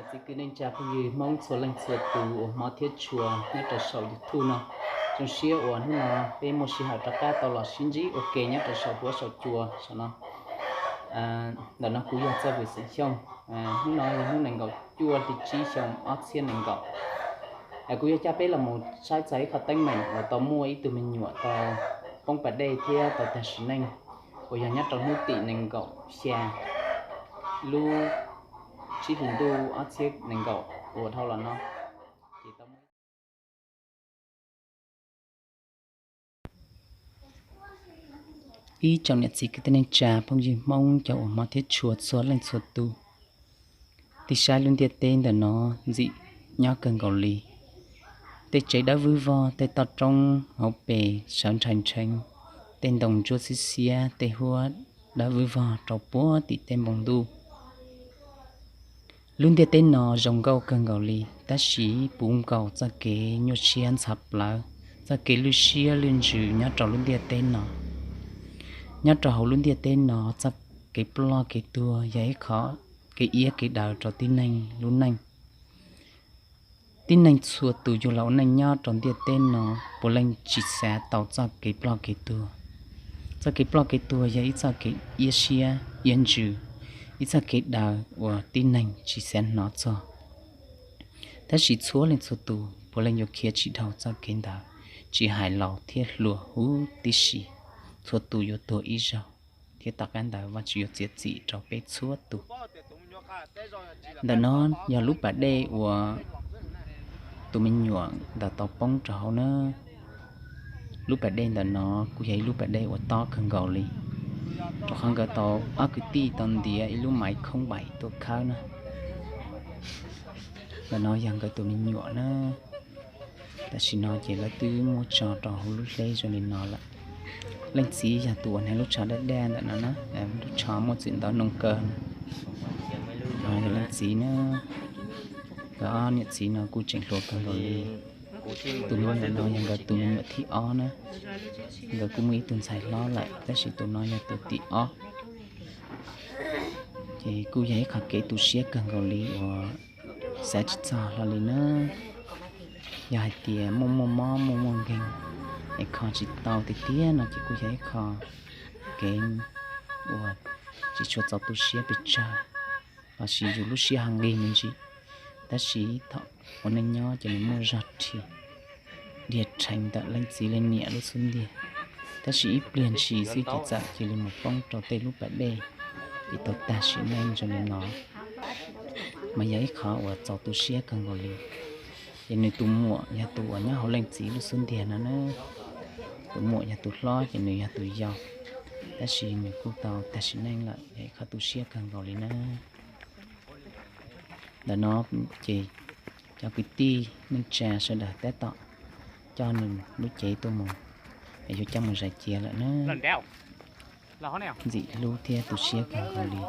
Txiv kwv neej tsa phooj ywg Hmoob txhua leej txhua tus uas hmov thiab tshua nyob rau saum YouTube no, zoo siab uas hnub no peb muaj sij hawm rov qab tau los sib ntsib ua ke nyob rau saum huab saum cua saum no. Ntawm no kuv yog Txawj Vwm Xeem Xyooj. Hnub no yog hnub nees nkaum cuaj hli tsib xyoo ob txhiab nees nkaum. Kuv yuav coj peb los mus saib txog ib qho teeb meem uas tau muaj ib tug me nyuam tau poob pas dej thiab tau tag sim neej, uas yog nyob rau hnub tim nees nkaum xya lub tsib hlis ntuj ob txhiab nees nkaum uas dhau los no. Ib tsoom niam txiv kwv tij neej tsa phooj ywg Hmoob cov uas hmov thiab tshua txhua leej txhua tus, tig saib lub ntiaj teb ntawm no ntxim nyob kawg nkaus li. Tej tsev dawb vwb vog, tej toj roob hauv pes sawv nrhais nrheev, tej ntoo ntsuab xiab xiab, tej huab dawb vwb vog rau puag tim tej npoo ntuj. Lub ntiaj teb no zoo nkauj kawg nkaus li, tab sis puv nkaus txoj kev nyuaj siab ntxhov plawv, txoj kev lwj siab lwj ntsws nyob rau lub ntiaj teb no. Nyob rau hauv lub ntiaj teb no, txoj kev ploj kev tuag yog ib qho kev iab kev daws rau tib neeg lub neej. Tib neeg txhua tus yug los ua neej nyob rau ntiaj teb no puav leej tsis xav tau txoj kev ploj kev tuag. Txoj kev ploj kev tuag yog ib txoj kev iab siab iab ntsws, ib txoj kev daws uas tib neeg tsis xav hnov txog. Tab sis txhua leej txhua tus puav leej yuav khiav tsis dhau txoj kev ntawd, tsis hais laus thiab hluas huv tib si, txhua tus yuav tuag ib zaug, thiab tom qab ntawd Vajtswv yuav txiav txim rau peb txhua tus. Ntawm no yog lub pas dej uas tus me nyuam ntawd tau poob rau hauv na. Lub pas dej ntawm no kuj yog ib lub pas dej uas tob kawg nkaus li, rau qhov nkawd tau ob kwv tij tau ntiav ib lub maiv khoob vaim tuaj khawb na. Ntawm no yog nkawd tus me nyuam na. Tam sim no ces lawv twb muab tso rau hauv lub hleb zoo li no lawm. Leej txiv yog tus uas hnav lub tsho daj daj ntawm no na, lub tsho muaj txwm ntau noo kaw na. No yog leej txiv na. Nkawd ob niam txiv no kuj tseem hluas kawg nkaus li. Tus me nyuam no yog nkawd tus me nyuam thib ob na. Nkawd kuj muaj ib tug ntxhais hlob lawm, tab sis tus no yog tus tim ob. Ces kuj yog ib qho kev tu siab kawg nkaus li uas xav tsis txog hlo li na. Yog hais tias muaj muaj mob muaj muaj nkeeg es kho tsis tau tiag tiag no ces kuj yog ib qho kev uas tsis tshua txaus tu siab pes tsawg, los sis yus lub siab ho nqig me ntsis. Tab sis thaum ua neej nyob ces nws muaj zog rhi dhia rheev ntawm leej txiv leej niam lub xub ntiag. Tab sis ib pliag ntshis xwb ces txawm cia li mus poob rau tej lub pas dej, ces tau tag sim neej zoo li no. Mas yog ib qho uas txaus tu siab kawg nkaus li. Ces nws tus muam yog tus uas nyob hauv leej txiv lub xub ntiag no na. Tus muam yog tus hlob ces nws yog tus yau, tab sis nws kuj tau tag sim neej lawm, yog ib qho tu siab kawg nkaus li na. Ntawm no ces cov kwv tij neej tsa sawv daws tab tom coj nws lub cev tuaj mus, es yuav coj mus zais cia lawm na. Ntxim hlub thiab tu siab kawg nkaus li.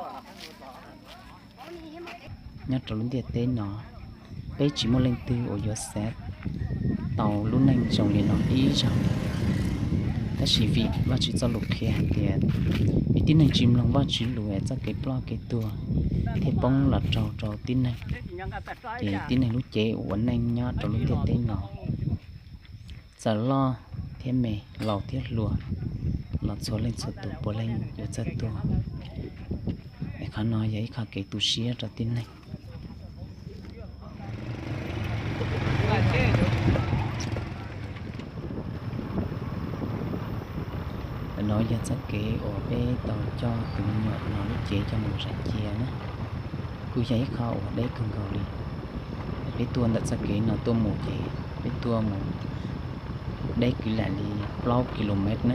Nyob rau lub ntiaj teb no, peb tsis muaj leej twg uas yuav xav tau lub neej zoo li no ib zaug. Tab sis vim Vajtswv txoj lus qhia hais tias, vim tib neeg tsis mloog Vajtswv lus es txoj kev ploj kev tuag thiaj poob los raug rau tib neeg. Ces tib neeg lub cev ua neej nyob rau lub ntiaj teb no, txawm loj thiab me, laus thiab hluas, los txhua leej txhua tus puav leej yuav txawj tuag. Es qhov no yog ib qho kev tu siab rau tib neeg. Ntawm no yog txoj kev uas peb tau coj tus me nyuam no lub cev coj mus zais cia na. Kuj yog ib qho uas deb kawg nkaus li. Peb tuaj ntawm txoj kev no tuaj mus ces peb tuaj mus deb kwv lam li plaub kilomet na.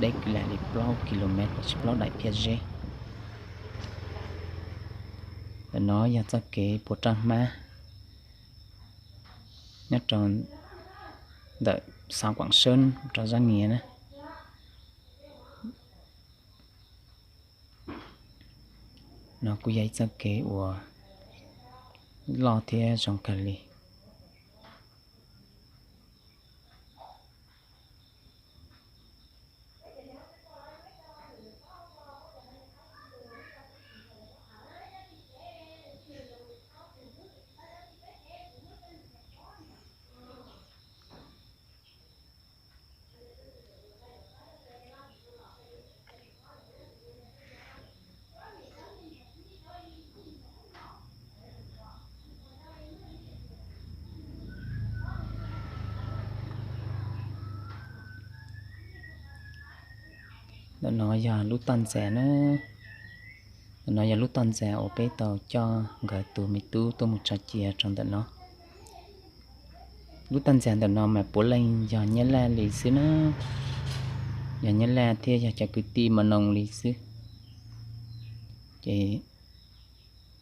Deb kwv lam li plaub kilomet los sis plaub daim phiaj zeb. Ntawm no yog txoj kev puas roj hmab nyob rau ntawm xav Kuam Sab rau Zab Nias na. No kuj yog ib txoj kev uas loj thiab zoo kawg li. Ntawm no yog lub toj ntxas na. Ntawm no yog lub toj ntxas uas peb tau coj nkawd tus me tub tuaj mus tso cia rau ntawm no. Lub toj ntxas ntawm no mas puav leej yog Nyab Laj li xwb na, yog Nyab Laj thiab yog cov kwv tij Mos Noos li xwb. Ces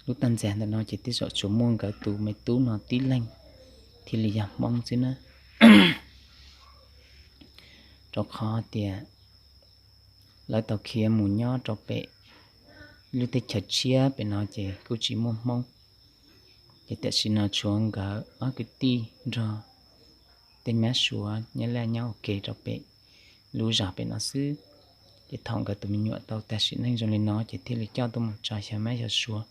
lub toj ntxas ntawm no ces tej zaum tsuas muaj nkawd tus me tub no tib leeg thiaj li yog Hmoob xwb na. Rau qhov tias lawv tau khiav mus nyob rau pem lub teb chaws tshiab pem no ces kuj tsis muaj Hmoob. Ces tam sim no tshuav nkawd ob kwv tij nrog tej mab suav Nyab Laj nyob ua ke rau pem lub zos pem no xwb. Ces thaum nkawd tus me nyuam tau tag sim neej zoo li no ces thiaj li coj tuaj mus tso xyov mab xyov suav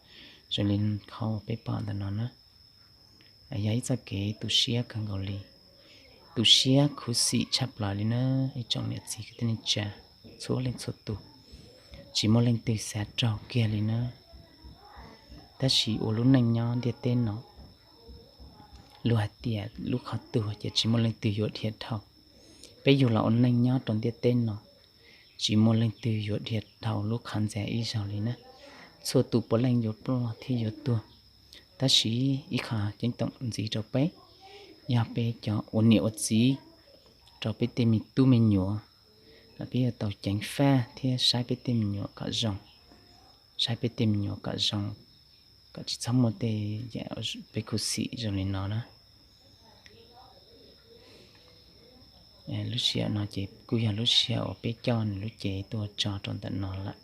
zoo li qhov uas peb pom ntawm no na. Yog ib txoj kev tu siab kawg nkaus li, tu siab khuv xim tshaj plaws li na, ib tsoom niam txiv kwv tij neej tsa txhua leej txhua tus, tsis muaj leej twg xav raug kiag li na. Tab sis ua lub neej nyob ntiaj teb no, luag hais tias lub qhov tuag ces tsis muaj leej twg yuav dhia dhau. Peb yug los ua neej nyob rau ntiaj teb no, tsis muaj leej twg yuav dhia dhau lub qhov ntxas ib zaug li na. Txhua tus puav leej yuav ploj thiab yuav tuag. Tab sis ib qho ceeb toom ntxiv rau peb, yog peb cov ua niam ua txiv rau peb tej me tub me nyuam, peb yuav tau ceev faj thiab saib peb tej me nyuam kom zoo, saib peb tej me nyuam kom zoo, kom tsis txhob muaj tej yam peb khuv xim zoo li no na. Lub sij hawm no ces kuj yog lub sij hawm uas peb coj nws lub cev tuaj tso rau ntawm no lawm.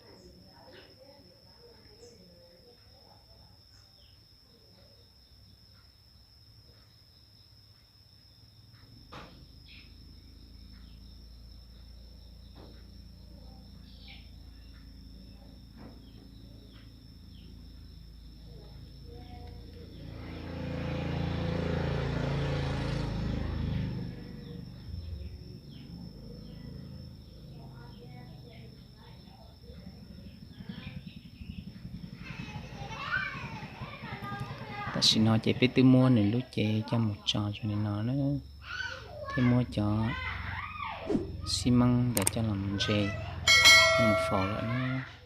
Tam sim no ces peb twb muab nws lub cev coj mus tso zoo li no na, thiab muab cov xib meeb ntawd coj los ntse coj mus faus lawm na.